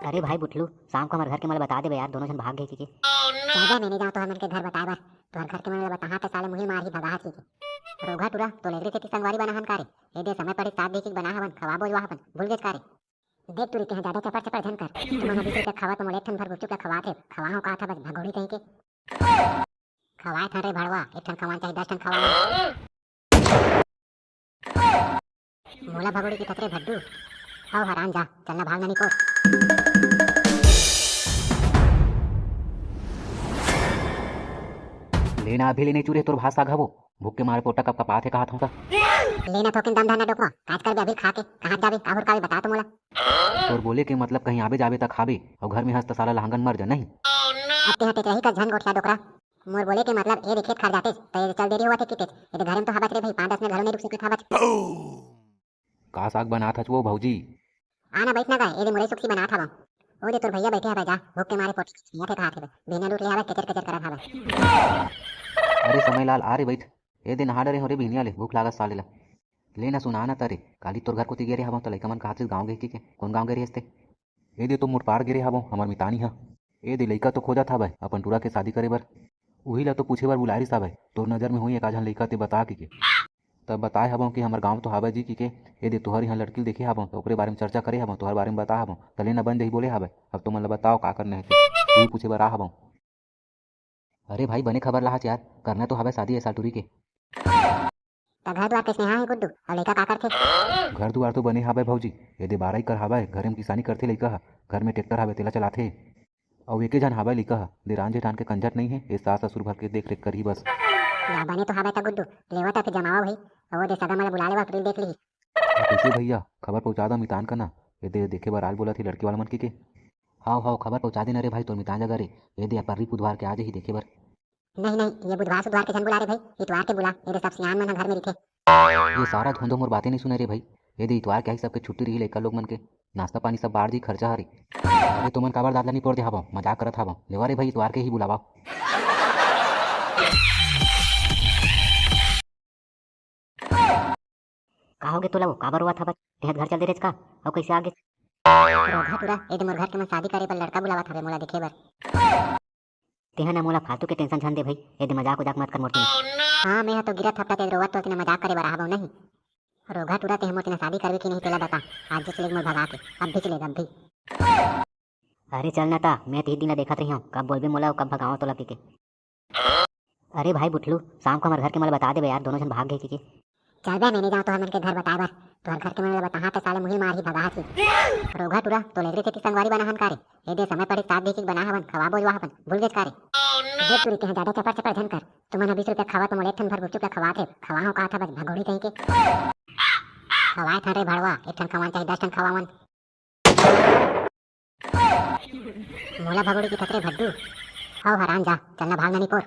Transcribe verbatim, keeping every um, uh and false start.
अरे भाई बुटलू, शाम को हमर घर के मन ल बता देबे यार, दोनों झन भाग गे कहिके। जा जा, मैं नइ जांव तोहर मन के घर बताए बर। तोहर घर के मन ल बताहा त साले मुही मारही भगाहा कहिके। रोगहा टूरा, तोला एकरे सेती संगवारी बनाहन का रे? ए दे समय पड़े साग देखे के बना हवन, खवाबो जुआ हवन, भूल गेस का रे? देख टूरी, तेहा जादा चपर चपर झन कर। तुमन ह बीस रुपया खावत मोला एक ठन भर गुपचुप ल खवात हे, खवा हो कहा था बस भगोड़ी कहिके। खवाए थन रे भड़वा, एक ठन खवान चाहे दस ठन खवान। मोला भगोड़ी की थकरे भड्डू। हव हरान जा, चलना भाग ननी कोर। लेना अभी ले नइ चुरे तोर भात साग हवो। भूख के मारे पोटा कप कपात हे कहात हूँ त। लेना थोकिन दम धरना डोकवा, काज करबे अभी खा के, कहाँ जाबे, का हुरकाबे बता तो मोला। तोर बोले के मतलब कहीं आबे जाबे त खाबे, अउ घर में हंस त साला लहंगन मर जा नहीं। अब तेहा टेकरही का झन गोठिया डोकरा। मोर बोले के मतलब, ए दे खेत खार जातेस, त ए दे चल देरी होवत हे कितेस, ए दे घरे में तो हावच रे भाई, पाँच दस मिनट घलो नइ रुक सकत हावच। का साग बनात हच वो भौजी? आना बइठ ना गा, ए दे मुरई सुकसी बनात हवं। ओ दे तोर भैया बइठे हवय जा, भूख के मारे पोटी चिचियात हे कहात हवय, बिहनिया लूट ले हवय, कचर कचर करत हवय। अरे समय लाल, आ रे बइठ। ए दे नहा डरे हो रे बिहनिया ले, भूख लागत साले ला। ले ना सुना ना तरे, काली तोर घर कोती गे रे हवं त लइका मन कहात रिस गाँव गे कहिके, कोन गाँव गे रिहिस ते? ए दे तो मोर पार गे रे हवं, हमर मितानी ह। ए दे लइका तो खोजत हवय अपन टूरा के शादी करे बर। उही ला तो पूछे बर बुलाए रिस हवय, तोर नजर में होही एकाझन लइका ते बता कहिके। तब बताए हवं कि हमर गाँव तो हवय जी कहिके। ए दे तोहर इहाँ लड़की ल देखे हवं त ओकरे बारे में चर्चा करे हवं, तोहर बारे में बता हवं त ले ना बन जही बोले हवय। अब तुमन ला बताओ का करना हे ते, उही पूछे बर आ हवं। अरे भाई, बने खबर लाहस यार, करना तो हवय शादी ए साल टूरी के। त घर दुआर के स्नेहा हे गुड्डू, अउ लइका का करथे? घर दुआर तो बने हावय भौजी, ए दे बारह एकड़ हावय, घरे म किसानी करथे लइका ह, घर में ट्रैक्टर हावय तेला चलाथे। अउ एके झन हावय लइका ह, देरान जेठान के कंझट नइ हे, ए सास ससुर भर के देख रेख करही बस। या बने तो हावय त गुड्डू, लेवा त फिर जमावा भाई, अउ ओ दे सगा मन ला बुला लेवा, फिर देख लिही। कइसे भैया, खबर पहुँचा दा मितान कना, ए दे देखे बर आल बोलत हे लड़की वाला मन के, के? हाव हाव, खबर पहुँचा देना रे भाई तोर मितान जगा रे, ए दे पररी बुधवार के आ जही देखे बर। नहीं नहीं, ये बुधवार सुधवार के झन बुला रे भाई, इतवार के बुला, ए दे सब सियान मन ह घर में रिथे। ये सारा धोंधो मोर बातें नहीं सुने रे भाई। ए दे इतवार के आही सबके छुट्टी रही लइका लोग मन के, नाश्ता पानी सब बाहर जी खर्चा हरे। अरे तुमन काबर दादा नहीं पोर दे हावव, मजाक करत हावव, लेवा रे भाई इतवार के ही बुलावा। का होगे तोला वो? काबर रोवत हवस? तेहत घर चल दे रेच का? अउ कइसे आगे? रोगहा टूरा, ए दे मोर घर के मन शादी करे बर लड़का बुलावत हवे मोला देखे बर। तेहा ना मोला फालतू के टेंशन झन दे भई, ए दे मजाक उजाक मत कर मोर ती। हाँ, मैं ह तो गिरत हफ्ता ते रोवत तो तेने मजाक करे बर आहबो नहीं। रोगहा टूरा, तेहा मोर ती शादी करबे कि नहीं तेला बता। आज चले मोर भगा के, अभी चले अभी। अरे चल ना ता, मैं तिही दिन ला देखत रही हूँ, कब बोलबे मोला अउ कब भगाओ तोला कहिके। अरे भाई बुटलू, शाम को हमर घर के मन ला बता देबे यार, दोनों झन भाग गे कहिके। चल बे, मैं नइ जांव तोहर मन के घर बताए बर। तोहर घर के मन ला बताहा त साले मुही मारही भगाहा कहिके। रोगहा टूरा, तोला एकरे सेती संगवारी बनाहन का रे? ए दे समय पड़े साग देखे के बना हवन, खवाबो जुआ हवन, भूल गेस का रे? देख टूरी, तेहा जादा चपर चपर झन कर। तुमन ह बीस रुपया खावत मोला एक ठन भर गुपचुप ला खवात हे, खवा हो कहा था बस भगोड़ी कहिके। खवाए थन रे भड़वा, एक ठन खवान चाहे दस ठन खवावन। मोला भगोड़ी की थकरे भड्डू। हव हरान जा, चलना भाग ननी पोर।